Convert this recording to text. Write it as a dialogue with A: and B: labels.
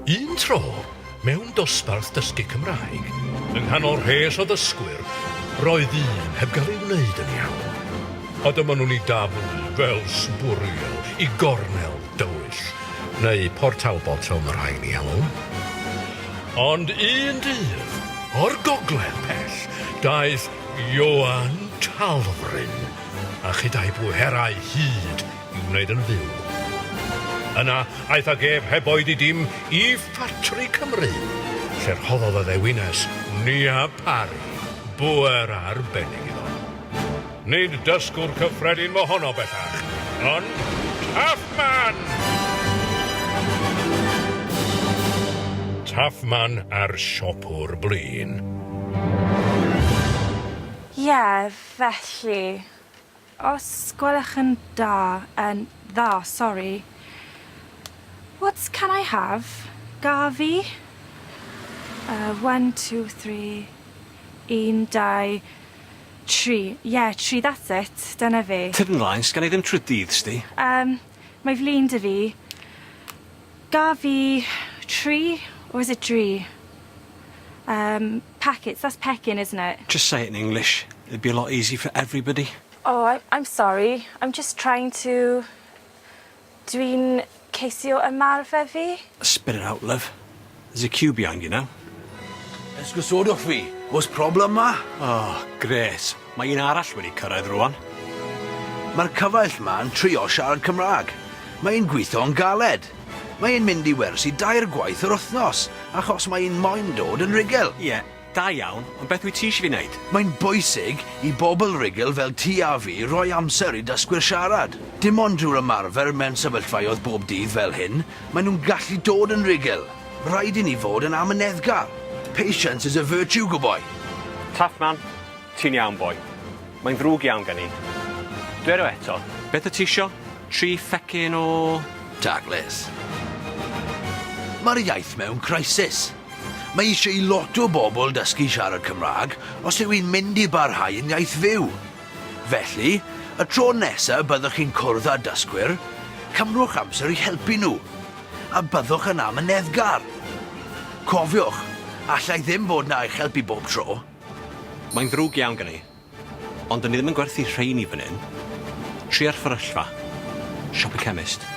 A: Un tro, mewn dosbarth dysgu Cymraeg, yng nghanol rhes o ddysgwyr, roedd un heb gael ei wneud yn iawn. A dyma nhw'n ei daflu fel sbwriel i gornel dywyll, neu Port Talbot fel mae rhai'n ei alw. Ond un dydd, o'r gogledd pell, daeth Ioan Talfryn a chyda'i bwerau hud i'w wneud yn fyw. Yna, aeth ag ef heb oedi dim i ffatri Cymru, lle rhoddodd y ddewines Nia Parry bŵer arbennig iddo. Nid dysgwr cyffredin mohono bellach, ond Tough Man! Tough Man a'r siopwr blin.
B: Ie, felly. Os gwelwch yn da, yn dda, sori. What can I have? Garvey? Uh, one, two, three, un, dau, tri. Ie, tri, that's it. Dyna fe.
C: Tyrd ymlaen, sgan i ddim trwy'r dydd, sti.
B: Um, mae flin 'da fi. Garvey, tri, or is it dri? Um, packets, that's pecyn, isn't it?
C: Just say it in English. It'd be a lot easier for everybody.
B: Oh, I, I'm sorry. I'm just trying to... Dwi'n ceisio ymarfer fi.
C: Spit it out, love. There's a queue behind you now.
D: Esgusodwch fi, oes problem 'ma?
C: Oh, grêt. Mae un arall wedi cyrraedd rwan.
D: Mae'r cyfaill 'ma yn trio siarad Cymraeg. Mae e'n gweithio'n galed. Mae e'n mynd i wersi dair gwaith yr wythnos, achos mae e'n moyn dod yn rhugl.
C: Ie, da iawn, ond beth wyt ti eisiau fi wneud?
D: Mae'n bwysig i bobl rhugl fel ti a fi roi amser i dysgwyr siarad. Dim ond drwy'r ymarfer mewn sefyllfaoedd bob dydd fel hyn, maen nhw'n gallu dod yn rhugl. Rhaid i ni fod yn amyneddgar. Patience is a virtue, good boy.
C: Tough man. Ti'n iawn, boi. Mae'n ddrwg iawn gen i. Dwed o eto. Beth wyt ti isio? Tri phecyn o...
D: Taclus. Mae'r iaith mewn crisis. Mae eisiau i lot o bobl dysgu siarad Cymraeg os yw hi'n mynd i barhau yn iaith fyw. Felly, y tro nesaf byddwch chi'n cwrdd â dysgwyr, cymrwch amser i helpu nhw, a byddwch yn amyneddgar. Cofiwch, alla i ddim bod 'na i'ch helpu bob tro.
C: Mae'n ddrwg iawn gen i. Ond 'dyn ni ddim yn gwerthu rheini fan hyn. Tria'r fferyllfa. Siop y chemist.